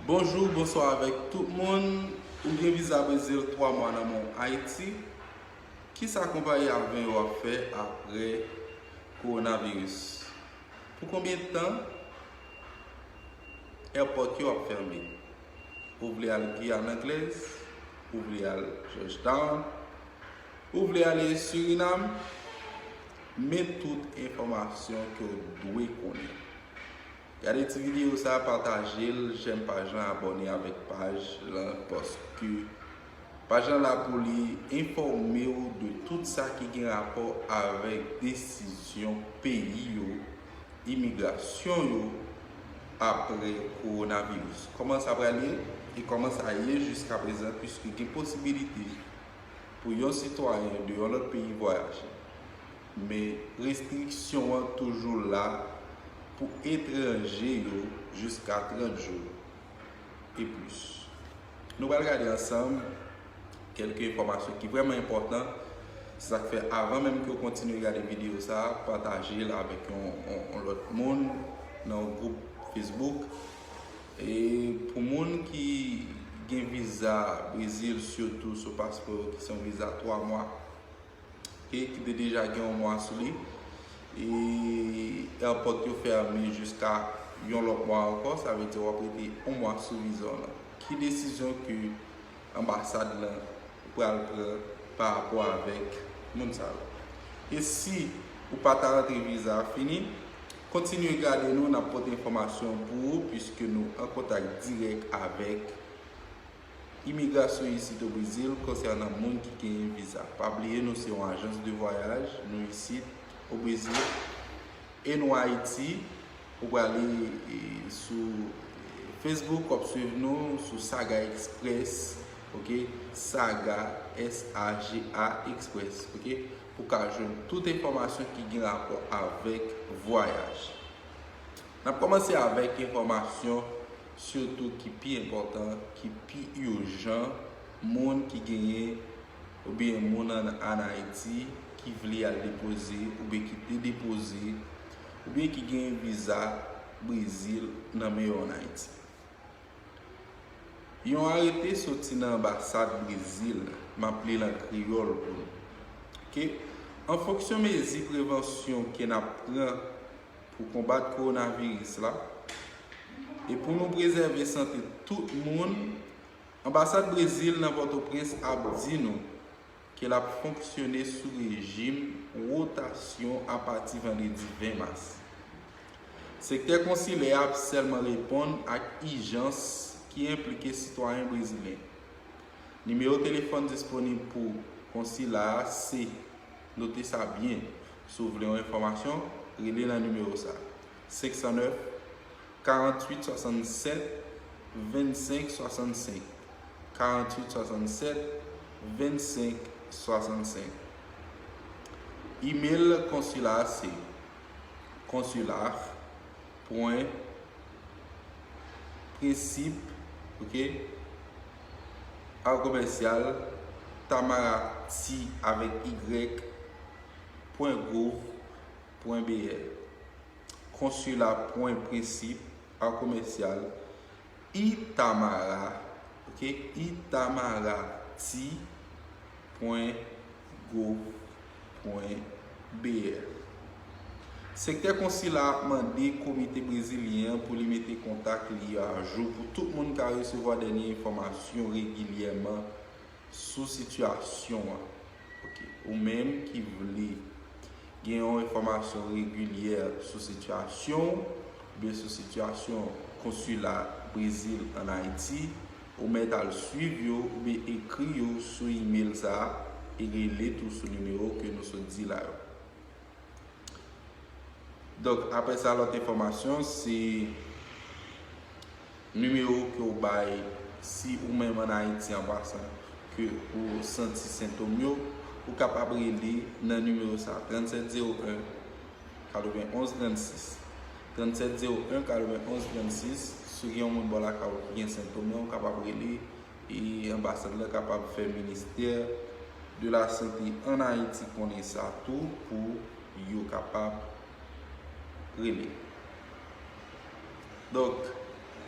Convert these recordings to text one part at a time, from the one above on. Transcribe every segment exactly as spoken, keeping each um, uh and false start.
Bonjou, bonswa avèk tout moun. Ou gen viza Brezil twa mwa nan men w Ayiti. Kisa konpayi avyon yo ap fè apre kowonaviris? Pou konbyen tan èpòt yo ap fèmen? Ou vle al Giyàn Anglèz? Ou vle al Georgetown? Ou vle ale Surinam? Men tout enfòmasyon ke w dwe konnen. Gade ti videyo sa, pataje l, jèm paj lan, abòne avèk paj lan, paske paj lan la pou li enfòme w de tout sa ki gen rapò avèk desizyon peyi yo, imigrasyon yo, apre kowonaviris. Kòman sa pral ye e kòman sa ye jiskaprezan, piske gen posibilite pou yon sitwayen de yon lòt peyi vwayaje. Men restriksyon an toujou la pou etranje yo jiska trant jou e plis. Nou pral gade ansanm kèlke enfòmasyon ki vrèman enpòtan. Se sa k fè, avan menm ke w kontinye gade videyo sa a, pataje l avèk yon, yon, yon lòt moun nan yon gwoup Facebook. E pou moun ki gen viza Brezil, sitou sou paspò yo, ki se yon viza twa mwa, ok, ki te deja gen yon mwa sou li, e èpòt yo fèmen jiska yon lòt mwa ankò, sa vle di w ap rete yon mwa sou viza w lan. Ki desizyon ke anbasad lan pral pran pa rapò avèk moun sa yo? E si ou pa ta rantre viza a fini, kontinye gade nou, n ap pote enfòmasyon pou ou, piske nou an kontak dirèk avèk imigrasyon isit o Brezil konsènan moun ki genyen viza. Pa bliye, nou se yon ajans de vwayaj, nou isit o Brezil e nou Ayiti. Ou prale, e, sou, e, Facebook, w ap swiv nou sou Saga Express, ok? Saga, S A G A Express, ok? Pou ka jwenn tout enfòmasyon ki gen rapò avèk vwayaj. N ap kòmanse avèk enfòmasyon sitou ki pi enpòtan, ki pi ijan, moun ki genyen oubyen moun ann ann Ayiti ki vle al depoze oubyen ki te depoze oubyen ki genyen viza Brezil nan men yo ann Ayiti. Yon arete soti nan anbasad Brezil, m ap li l an kreyòl pou nou. Ok? An fonksyon mezi prevansyon ke n ap pran pou konbat kowonaviris la, e pou nou prezève sante tout moun, anbasad Brezil nan Pòtoprens ap di nou ke l ap fonksyone sou rejim wotasyon apati vandredi ven mas. Sektè konsilè a ap sèlman reponn ak ijans ki enplike sitwayen brezilyen. Nimewo telefòn disponib pou konsila a se, note sa byen, si w vle yon enfòmasyon, rele nan nimewo sa, senk san nèf, karant uit swasann sèt, vennsenk swasann senk, karant uit swasann sèt, vennsenk swasann senk. Imel konsila a se consular pwen prensip, ok, a komèsyal, Tamara T avèk Y, pwen gouv, pwen B R. Konsila pwen prensip a komèsyal, Itamara, ok, Itamara T pwen gouv pwen B R. Sektè konsila a ap mande komite brezilyen an pou li mete kontak li a jou pou tout moun ka resevwa dènye enfòmasyon regilyèman sou sitiyasyon an. Ok. Ou menm ki vle gen yon enfòmasyon regilyè sou sitiyasyon w, oubyen sou sitiyasyon konsila Brezil ann Ayiti, ou mèt al swiv yo oubyen ekri yo sou imel sa a e rele tou sou nimewo ke nou sot di la yo. Donk, apre sa, lòt enfòmasyon, se nimewo ke w bay si ou menm ann Ayiti an pasan ke ou santi sentòm yo, ou kapab rele nan nimewo sa, tranntsèt zewo en, katrevenn onz trannsis. Tranntsèt zewo en, katrevenn onz trannsis, si w gen yon moun bò lakay ou ki gen sentòm yo, ou kapab rele e anbasad la kapab fè ministè de la sante ann Ayiti konnen sa tou pou yo kapab rele. Donk,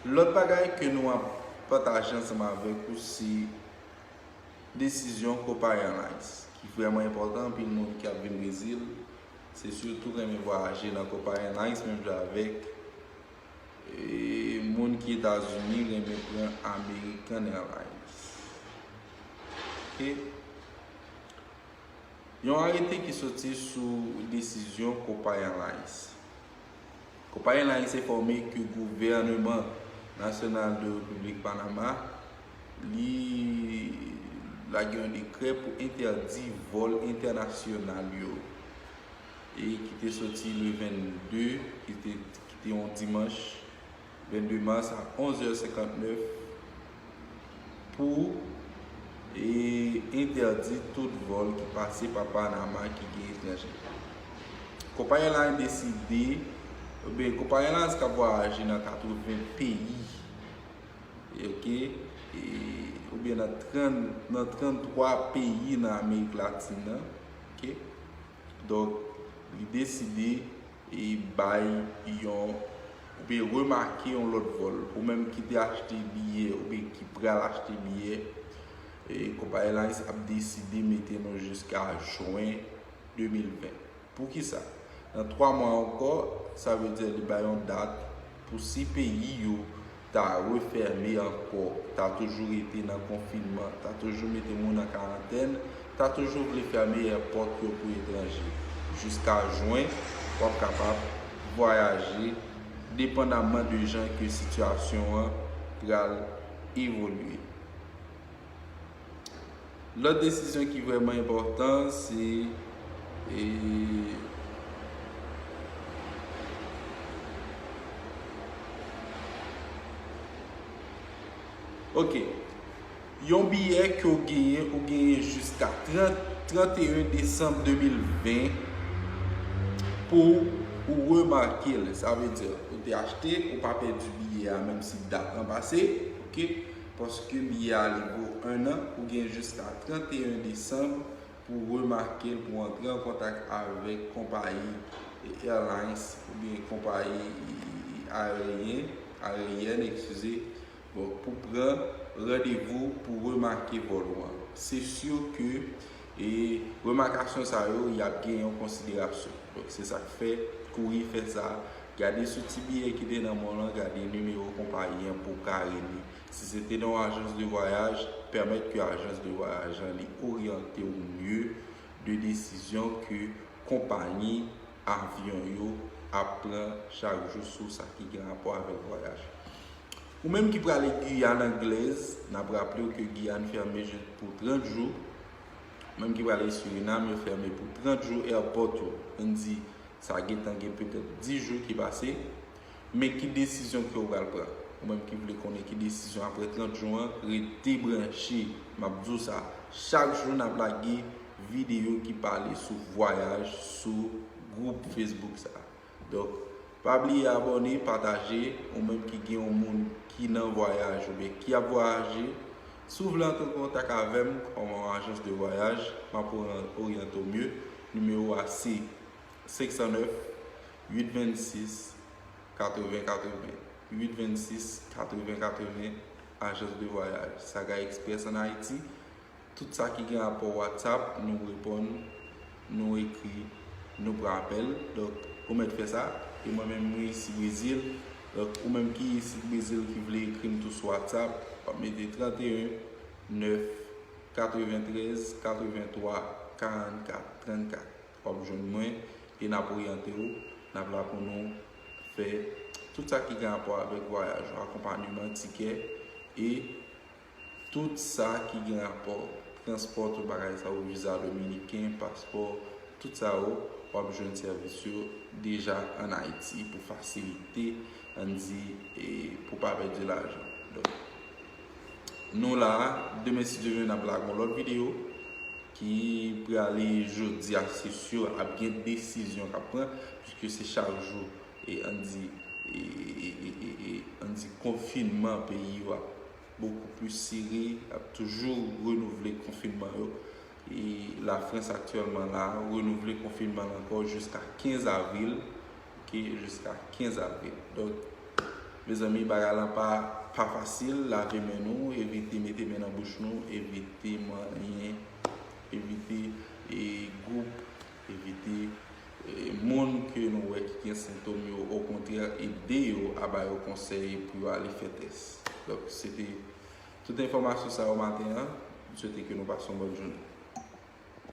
Lòt bagay ke nou ap pataje ansanm avèk ou se desizyon Copa Airlines, ki vrèman enpòtan. Anpil moun ki ap vin Brezil, se sitou renmen vwayaje nan Copa Airlines, menm jan avèk e, moun ki Etazini renmen pran American Airlines. Ok? Yon arete ki soti sou desizyon Copa Airlines. Copa Airlines enfòme ke gouvènman nasyonal de Repiblik Panama li lage yon dekrè pou entèdi vòl entènasyonal yo, e ki te soti le vennde, ki te, ki te yon dimanch, vennde mas a onz è senkantnèf, pou e entèdi tout vòl ki pase pa Panama ki gen etranje. Konpayi la deside, oubyen konpayi la ka vwayaje nan katreven peyi, ok, e, oubyen nan trant, nan tranntwa peyi nan Amerik Latin nan, ok. Donk, li deside e bay yon, oubyen remake yon lòt vòl. Ou menm ki te achte biyè, oubyen ki pral achte biyè, e, konpayi Airlines ap deside mete nou jiska jen de mil ven. Poukisa? Nan twa mwa ankò, sa vle di li bay yon dat pou si peyi yo ta refèmen ankò, ta toujou rete nan konfinman, ta toujou mete moun an karantèn, ta toujou vle fèmen èpòt yo pou etranje. Jiska jen, w ap kapab vwayaje, depandamman de jan ke sitiyasyon an pral evolye. Lòt desizyon ki vrèman enpòtan, se, e, ok, yon biyè ke w genyen, ou genyen jiska trant, tranteyen desanm de mil ven pou ou remake l. Sa vle di, ou te achte, ou pa pèdi biyè a, menm si dat lan pase, ok? Paske biyè a li vo en an, ou gen jiska tranteyen desanm pou remake l, pou antre an kontak avèk konpayi airlines oubyen konpayi aeryen, aeryèn, eskize, bon, pou pran randevou pou remake vòl ou an. Se si ke, e, remakasyon sa yo, y ap gen yon konsiderasyon. Donk, se sa k fè, kouri fè sa, gade sou ti biyè ki te nan men w lan, gade nimewo konpayi an pou w ka rele. Si se te nan yon ajans de vwayaj, pèmèt ke ajans de vwayaj lan li oryante w mye de desizyon ke konpayi avyon yo ap pran chak jou sou sa ki gen rapò avèk vwayaj. Ou menm ki prale Giyàn Anglèz, n ap raple w ke Giyàn fèmen jis pou trant jou. Ou menm ki prale Surinam, yo fèmen pou trant jou èpòt yo. Ann di, sa gentan gen petèt dis jou ki pase. Men ki desizyon ke w pral pran? Ou menm ki vle konnen ki desizyon apre trant jou an, rete branche. M ap di w sa chak jou, n ap lage videyo ki pale sou vwayaj sou gwoup Facebook sa a. Donk, pa bliye abòne, pataje, ou menm ki gen yon moun ki nan vwayaj oubyen ki ap vwayaje, si w vle antre an kontak avè m kòm yon ajans de vwayaj, m ap oryan-, oryante w mye. Nimewo a se senk san nèf, uit vennsis, katreven katreven, uit vennsis, katreven katreven, ajans de vwayaj Saga Express ann Ayiti. Tout sa ki gen rapò WhatsApp, nou reponn, nou ekri, nou pran apèl. Donk, ou mèt fè sa. E mwen menm, mwen isi Brezil. Donk, ou menm ki isi Brezil ki vle ekri m tou sou WhatsApp, w ap mete tranteyen nèf katreventrèz katreventwa karannkat trannkat. W ap jwenn mwen e n ap oryante w. N ap la pou nou fè tout sa ki gen rapò avèk vwayaj ou, akonpanyeman, tikè e tout sa ki gen rapò, transpò, tout bagay sa yo, viza dominiken, paspò, tout sa yo, w ap jwenn sèvis yo deja ann Ayiti pou fasilite, ann di, e pou pa pèdi lajan. Donk, nou la, demen si Dye vle, n ap lage yon lòt videyo ki prale jodi a, se si ap gen desizyon k ap pran, piske se chak jou, e ann di, e, e, e, e, e, ann di konfinman peyi yo ap bokou plis sere, ap toujou renouvle konfinman yo. E Lafrans aktyèlman la, renouvle konfinman l ankò jiska kenz avril, ok, jiska kenz avril. Donk, Mezanmi, bagay lan pa, pa fasil. Lave men nou, evite mete men nan bouch nou, evite manyen, evite e, gwoup, evite e, moun ke nou wè ki gen sentòm yo. Okontrè, ede yo a ba yo konsèy pou yo ale fè tès. Donk, se te tout enfòmasyon sa yo maten an. M swete ke nou pase yon bòn jounen.